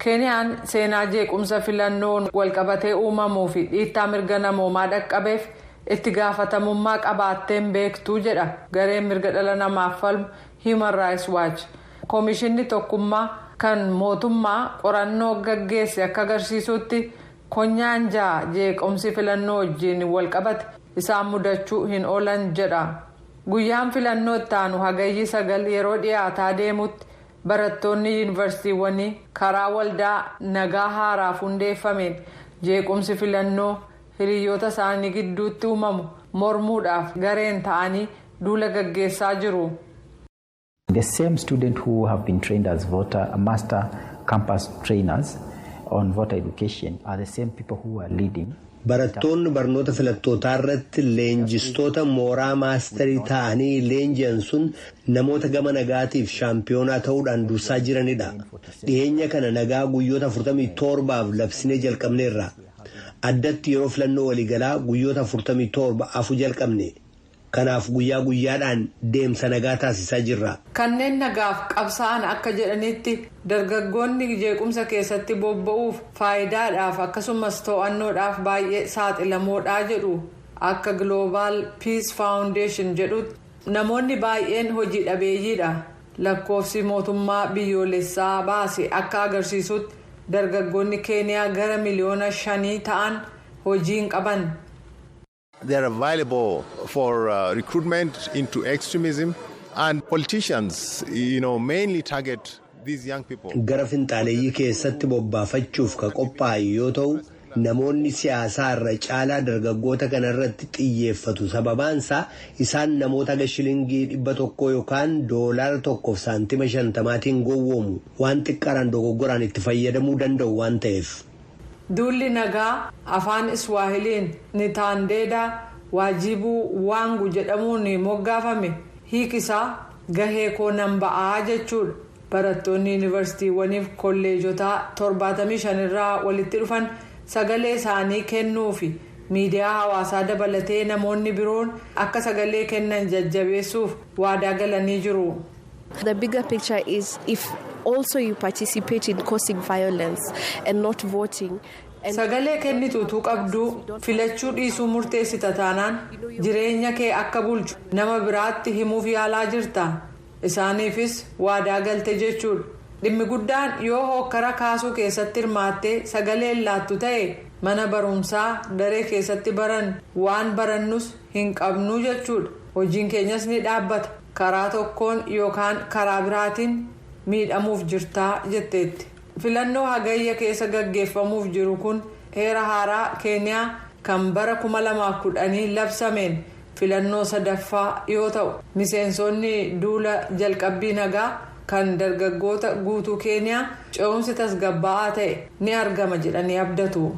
Keeniyaan seenaa jeequmsa filannoon walqabatee uumamuu fi dhiittaa mirga namoomaa dhaqqabeef itti gaafatamummaa qabaatteen beektuu jedha gareen mirga dhala namaaf falmu Human Rights Watch. Koomishinni Tokkummaa kan Mootummaa qorannoo gaggeesse akka agarsiisutti, konyaan 6 jeequmsi filannoo wajjiin walqabate isaan mudachuu hin oolan jedha. Guyyaan filannoo itti aanu Hagayyi 9 yeroo dhiyaataa deemutti, barattoonni yuunivarsiitiiwwanii karaa waldaa nagaa haaraaf hundeeffameen jeequmsi filannoo hiriyoota isaanii gidduutti uumamu mormuudhaaf gareen ta'anii duula gaggeessaa jiru. The same student who have been trained as voter master campus trainers on voter education are the same people who are leading. Barattoonni barnoota filattootaa irratti leenjistoota mooraa maastarii ta'anii leenji'an sun namoota gama nagaatiif shaampiyoonaa ta'uudhaan dursaa jiranidha. Dhiyeenya kana nagaa guyyoota 47f labsinee jalqabneerra. Addatti yeroo filannoo waliigalaa guyyoota 47 afu jalqabne. Kanaaf guyyaa guyyaadhaan deemsa nagaa taasisaa jirra. Kanneen nagaaf qabsaa'an akka jedhanitti, dargaggoonni jeequmsa keessatti bobba'uuf faayidaadhaaf akkasumas to'annoodhaaf baay'ee saaxilamoodha jedhu. Akka Global Peace Foundation jedhutti, namoonni baay'een hojii dhabeeyyiidha. Lakkoofsi mootummaa biyyoolessaa baase akka agarsiisutti, dargaggoonni Keeniyaa gara miliyoona 5 ta'an hojii hin qaban. They are available for recruitment into extremism, and politicians mainly target these young people. Gara finxaaleeyyii keessatti bobbaafachuuf ka qophaa'e yoo ta'u, namoonni siyaasaa irra caalaa dargaggoota kana irratti xiyyeeffatu. Sababaansaa isaan namoota haga shilingii 100 yookaan $1.50n gowwoomu, waan xiqqaadhaan dogoggoraan itti fayyadamuu danda'u waan ta'eef. Duulli nagaa afaan Iswaahiliin "Nitatenda Wajibu Wangu" jedhamuun moggaafame hiikisaa "gahee koo nan ba'aa" jechuudha. Barattoonni yuunivarsiitiiwwaniif kolleejotaa 75 irraa walitti dhufan sagalee isaanii kennuufi miidiyaa hawaasaa dabalatee namoonni biroon akka sagalee kennan jajjabeessuuf waadaa galanii jiru. The bigger picture is if also you participate in causing violence and not voting. Sagalee kennitu utuu qabduu filachuu dhiisuu murteessita taanaan, jireenya kee akka bulchu nama biraatti himuuf yaalaa jirta, isaaniifis waadaa galte jechuudha. Dhimmi guddaan yoo hokkara kaasuu keessatti hirmaattee sagalee laattu ta'e, mana barumsaa daree keessatti baran waan barannus hin qabnuu jechuudha. Hojiin keenyas ni dhaabbata. Karaa tokkoon yookaan karaa biraatiin miidhamuuf jirtaa jetteetti. Filannoo Hagayya keessa gaggeeffamuuf jiru kun heera haaraa Keeniyaa kan bara 2010 labsameen filannoo sadaffaa yoo ta'u, miseensonni duula jalqabbii nagaa kan dargaggoota guutuu Keeniyaa ce'umsi tasgabbaa'aa ta'e ni argama jedhanii abdatu.